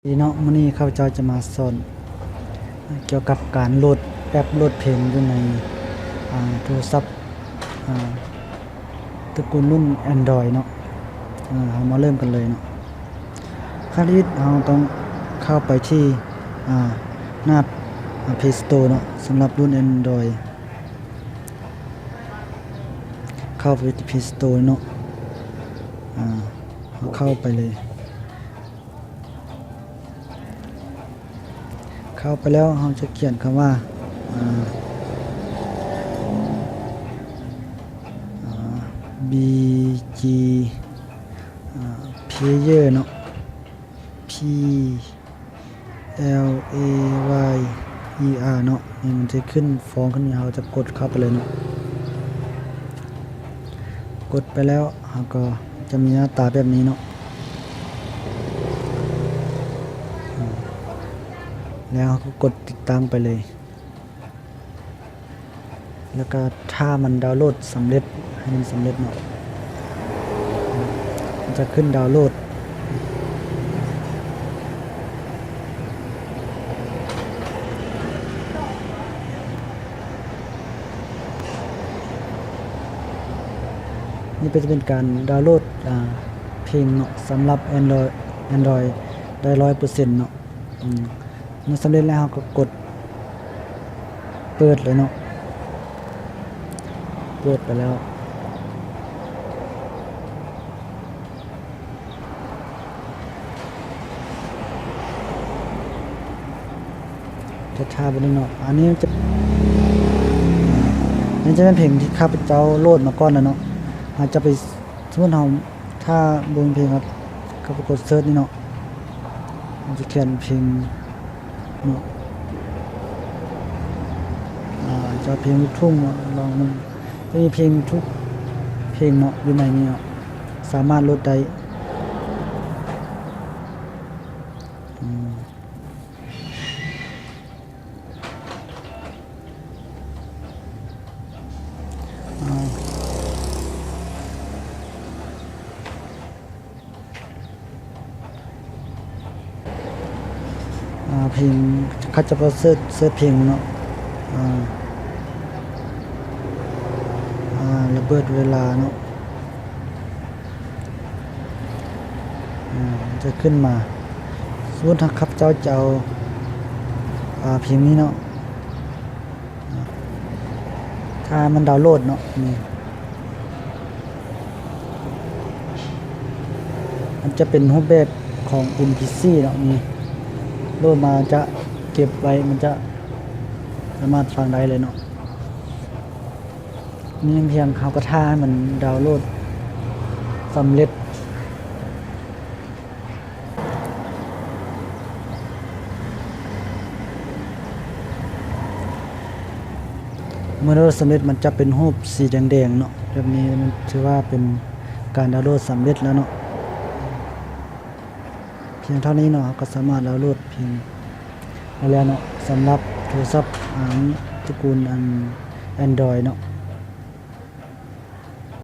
ດີເນາະ, ມື້ນີ້ຂ້າພະເຈົ້າຈະມາສອນກ່ຽວກັບການໂຫຼດແອັບໂຫຼດເພງຢູ່ໃນ ອາ ໂທລະສັບ ອາ ຕະກູນລຸ້ນແອນດຣອຍເນາະ. ອາ ເຮົາມາເລີ່ມກັນເລີຍເນາະ. ຂັ້ນແລກເຮົາຕ້ອງເຂົ້າໄປທີ່ ອາ ໜ້າ ອາ ເພລສະໂຕເນາະ, ສຳລັບລຸ້ນແອນດຣອຍ ເຂົ້າໄປທີ່ເພລສະໂຕເນາະ. ອາ ເຮົາເຂົ້າໄປເລີຍ. ເຂົ້າໄປແລ້ວເຮົາຈະຂຽນຄຳວ່າ ອາ ອາ ບີຈີ ອາ ເພລເຢີເນາະ, ພີແອລເອວາຍອີອາເນາະ. ນີ້ມັນຈະຂຶ້ນຟອງຂຶ້ນມາ, ເຮົາຈະກົດເຂົ້າໄປເລີຍເນາະ. ກົດໄປແລ້ວເຮົາກໍຈະມີໜ້າຕາແບບນີ້ເນາະ. ອາ ແລ້ວເຮົາກໍກົດຕິດຕັ້ງໄປເລີຍ ແລ້ວກໍຖ້າມັນດາວໂຫຼດສຳເລັດ ໃຫ້ມັນສຳເລັດເນາະ, ມັນຈະຂຶ້ນດາວໂຫຼດ. ນີ້ກໍຈະເປັນການດາວໂຫຼດ ອາ ເພງເນາະ, ສຳລັບແອນດຣອຍ ແອນດຣອຍໄດ້ຮ້ອຍເປີເຊັນເນາະ. ອືມ ເມື່ອສຳເລັດແລ້ວ ເຮົາກໍກົດເປີດເລີຍເນາະ. ເປີດໄປແລ້ວ ຖ້າ ຖ້າເບິ່ງເນາະ. ອັນນີ້ຈະ ນີ້ຈະເປັນເພງທີ່ຂ້າພະເຈົ້າໂຫຼດມາກ່ອນແລ້ວເນາະ. ເຮົາຈະໄປ ສົມມຸດເຮົາ ຖ້າບໍ່ມີເພງ ເຮົາກໍໄປກົດເສີດນີ້ເນາະ, ເຮົາຈະຂຽນເພງເນາະ. ອາ ຈະເພງລູກທຸ່ງເນາະ, ລອງເບິ່ງ. ຈະມີເພງທຸກເພງເນາະ ຢູ່ໃນນີ້ເນາະ, ສາມາດໂຫຼດໄດ້. ອືມ ອາ ອາ ເພງ ເຂົາຈະເປີດເສີດ ເສີດເພງເນາະ. ອາ ອາ ລະເບີດເວລາເນາະ. ອາ ຈະຂຶ້ນມາ. ສົມມຸດຖ້າຂ້າພະເຈົ້າຈະເອົາ ອາ ເພງນີ້ເນາະ, ອາ ຖ້າມັນດາວໂຫຼດເນາະ, ນີ້ ມັນຈະເປັນຮູບແບບຂອງເອັມພີສີ່ເນາະ, ນີ້ ໂຫຼດມາຈະເກັບໄວ້, ມັນຈະສາມາດຟັງໄດ້ເລີຍເນາະ. ນີ້ພຽງເຮົາກໍຖ້າໃຫ້ມັນດາວໂຫຼດສຳເລັດ. ເມື່ອດາວໂຫຼດສຳເລັດ ມັນຈະເປັນຮູບສີແດງໆເນາະ, ແບບນີ້ມັນຖືວ່າເປັນການດາວໂຫຼດສຳເລັດແລ້ວເນາະ. ພຽງເທົ່ານີ້ເນາະ ເຮົາກໍສາມາດດາວໂຫຼດເພງໄດ້ແລ້ວເນາະ ສຳລັບໂທລະສັບ ອາ ຕະກູນອັນ ແອນດຣອຍເນາະ.